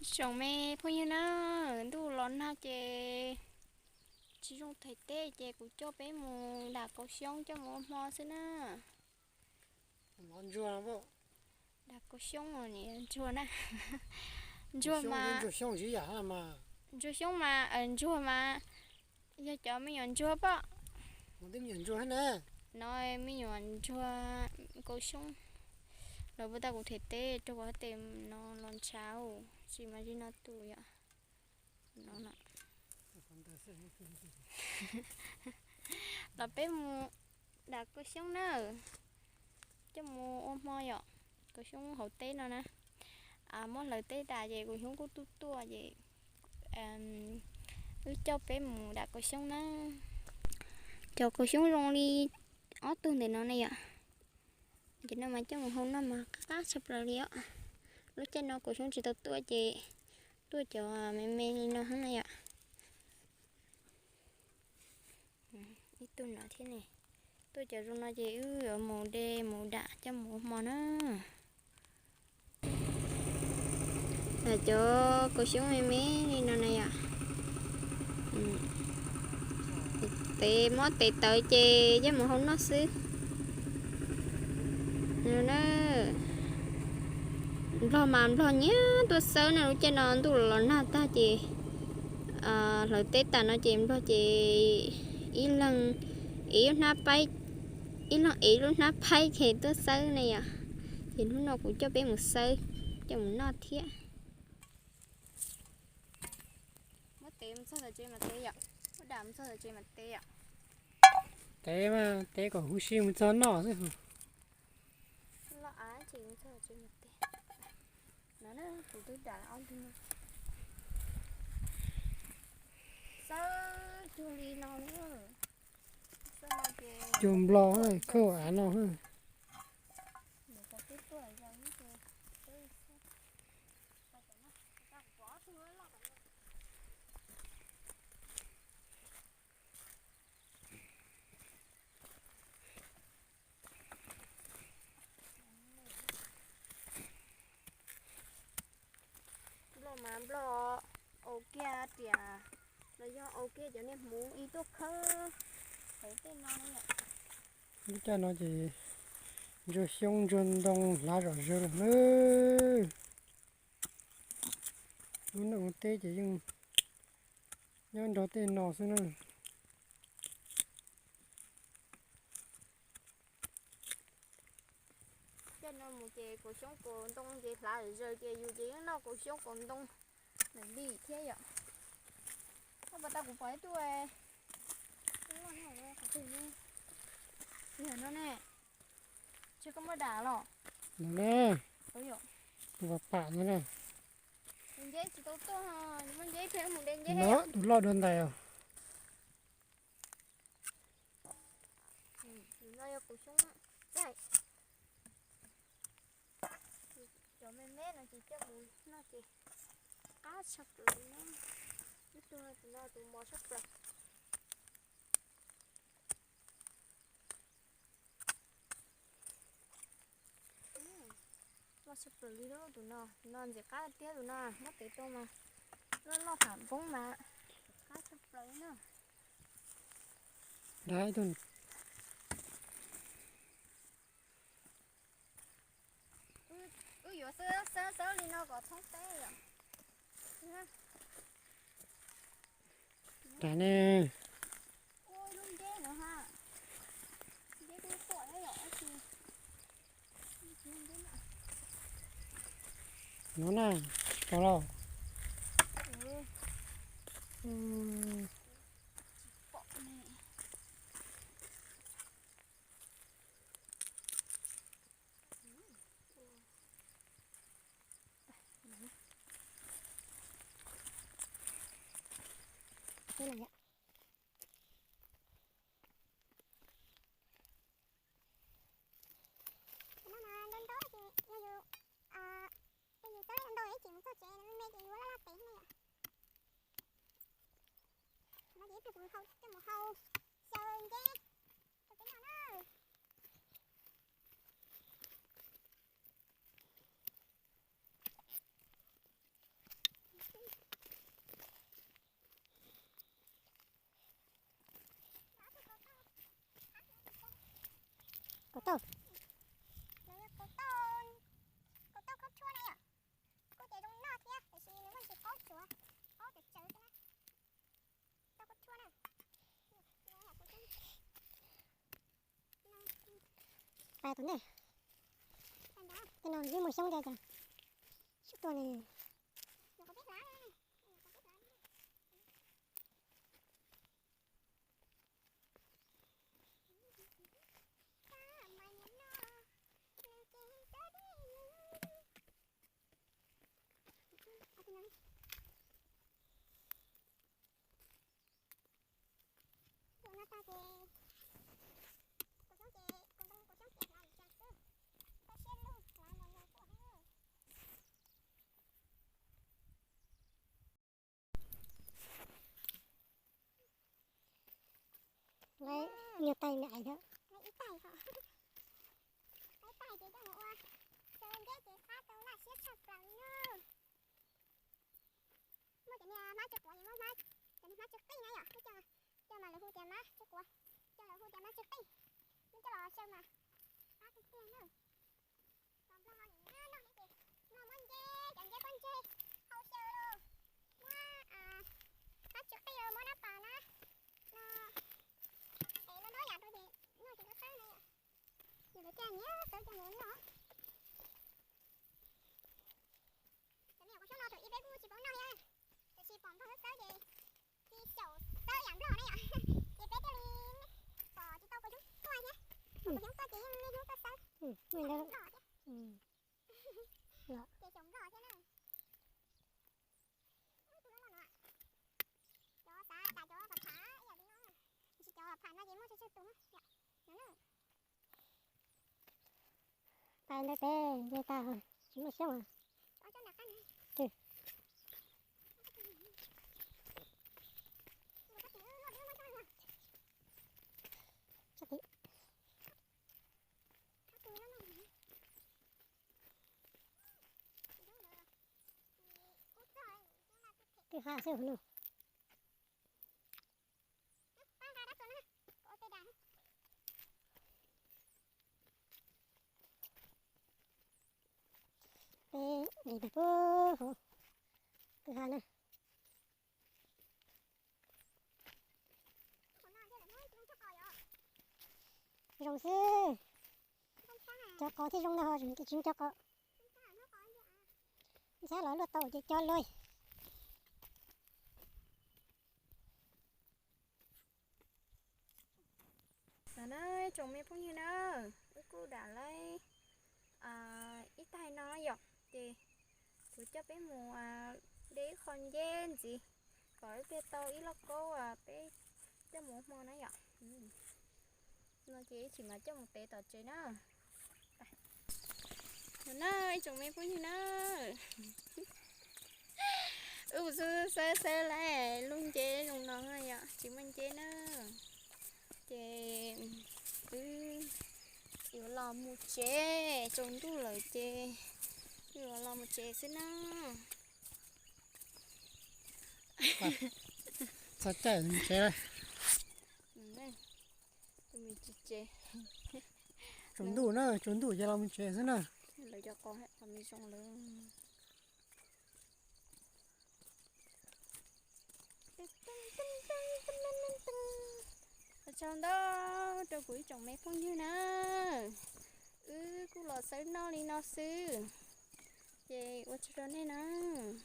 Tsoom me phooj ywg na, ntuj los nag ces tsis zoo thev teb ces kuv coj peb mus dam kaus xyoob coj mus ua hmo xwb na. Dam kaus xyoob, ntsuag na. Ntsuag mas, ntsuag xyoob mas, ntsuag mas, yog cov me nyuam ntsuag pom. No me nyuam ntsuag kaus xyoob. Lawv puas tau kuv thev teb rau kuv tes no los ntshav tsis mas zib no tus yom. No los peb mus dam kaus xyoob na, coj mus ua hmo yom. Kaus xyoob hauv teb no na, muab hlawv teb tas ces kaus xyoob kuj tuaj tuaj ces wb coj peb mus dam kaus xyoob na. Cov kaus xyoob zoo li ob tug ntawm no na yom. Ces no mas coj mus hau noj mas qab qab tshaj plaws li os. Lub caij no kaus xyoob tsis tau tuaj ces tuaj cov me me li no na yom. Ib tug no thiab ne. Tuaj cov zoo no ces wb yuav mus de mus dam coj mus ua hmo na. Cov kaus xyoob me me li no na yom. Tev mob tev tawv ces coj mus hau noj xwb. Nplog mas nplog nyiam tuaj xawb na, lub caij no ntuj los nag tag ces hlawv teb tas no ces nplog ces ib leeg ev lub hnab paib, ib leeg ev lub hnab phaib ces tuaj xawb ne yom. Ces hnub no kuv coj peb mus xawb, coj mus noj thiab. Muab tev mus txog tom tsev mas tev yom, muab dam mus txog tom tsev mas tev yom. Tev mas tev kom huv si mus txog noj xwb. Loj av ces mus txog tom tsev mas tev. No na kuv twb dam ob tug no. Xawb cuag li no na. Cuag nplog khawb av no. Nplog mas nplog aus kiag riam los yog aus kiag cov niag hmuv ib tuaj khawb hauv tej no. Lub caij no ces ntsuag xyoob ntsuag ntoo hlav zom zaws lawm na. Lub neej ua teb ces yeej nyob nrog tej no xwb na. Caij no mus ces kaus xyoob kaus ntoo ces hlav zom zaws ces yus ces yeej noj kaus xyoob kaus ntoo lawm li thiab yom. Koj puas tau kuv pom ib tug, yog no ne, tsis koj muab dam los? Tus pam pam no na. Tus nceb tsis tau tuaj, muab nceb pem mus de nceb. Tus loj dua ntais os. Tus no yog kaus xyoob txaij. Cov me me no ces coj mus noj ces qab tshaj plaws li na. Ib tug tus no tus mos tshaj plaws. Loj tshaj plaws li lauj tus no, tus no ntxim qab tiag tus no, muab tev rau mas loj loj ham poob mas qab tshaj plaws li na. Wb yuav xawb xawb li no kom thoob teb yom. Ua lub nceb no ha. Nceb kuj tuaj yom. No na, pom los? Tus no mas ntau ntau ces yog yus, yog yus xawb ntau ntau ces mus txog tsev me me ces yus laj laj tev na yom. No ces ib pliag kuv coj mus hau xyaw nceb rau peb noj na. Tau. Nws yog kaus tauj, kaus tauj khaub tshuab na yom. Kuj ces zoo noj thiab, tiam sis nws muaj ntsis qaub tsuav, qaub tsawv tsawv xwb na. Tauj khaub tshuab na. Pais tom ntej. Tej no twb muaj xyoob tiag cas. Sib tua ne. Tus no tag ces kuv xyoob ces kuv ntoo kuv xyoob tias hlav li cas xwb. Koj siab lug hlav los yog tuaj heev. Lawv nyuag tais me ais thiab. Lawv ib tais ho. Lawv ib tais ces coj mus ua xyaw nkeb ces qab tau laj siab tshaj plaws li na. Muaj cov niag hmab tsw quav, muaj hmab, cov niag hmab tsw qij na yom, coj mas lawv hu tias hmab tsw quav, coj lawv hu tias hmab tsw qij, muab coj los xyaw mas qab tiag tiag na. Los nplog no ces noj heev ces no muab nce cov nce pob ntseg hau xyaw los muab hmab tsw qij los muab nab pas na, no es no nrab yam rau ces noj ces nrab qab na yom. Yus lawv tiag nyiam xawb coj mus noj. Cov me nyuam kuv xyoob no thaum ub peb kuj tsis paub noj thiab, tiam sis pom npawg xawb ces cia xyaum xawb yam nplog na yom, ces peb thiaj li pom tsis tau kuv xyoob tuaj thiab. Kuv xyoob tuaj ces yeej niaj hnub tuaj xawb yam nplog thiab, ces xyaum nplog thiab na. Cov xav tas cov phav phav ib yam li no, tiam sis cov phav no ces muaj tsawg tsawg tus na. Pais ntawd pem nce tas tsis muaj xyoob. Twb ha xwb no. Peb de tag pub hauv kwj ha na. Zoo xwb. Cov qos thiaj zoo ntag ho, tsis cov qos. Ntxhab los luaj tau ces cov luaj. No na tsoom me phooj ywg na, wb kuj dam lawm ib taig no yom, ces kuv coj peb mus de ib qho nceb ntxiv kom wb pliag tau ib lauj kaub peb coj mus ua hmo na yom. No ces ib chim mas coj mus tev tom tsev na. No na ib tsoom me phooj ywg na, wb mus xwb xwb xwb lawm, lub nceb zoo no yom, tsis muaj nceb na. Ces wb yuav los mus tsev, tsaus ntuj lawm ces wb yuav los mus tsev xwb na. Txog caij mus tsev lawm. Tsaus ntuj na, tsaus ntuj ces los mus tsev xwb na. Lawv cov qos qos me zoo lawm. Ua tsaug ntau rau kuv ib tsoom me phooj ywg na, wb kuj los xawb noj li no xwb, ces ua tsaug rau nej na.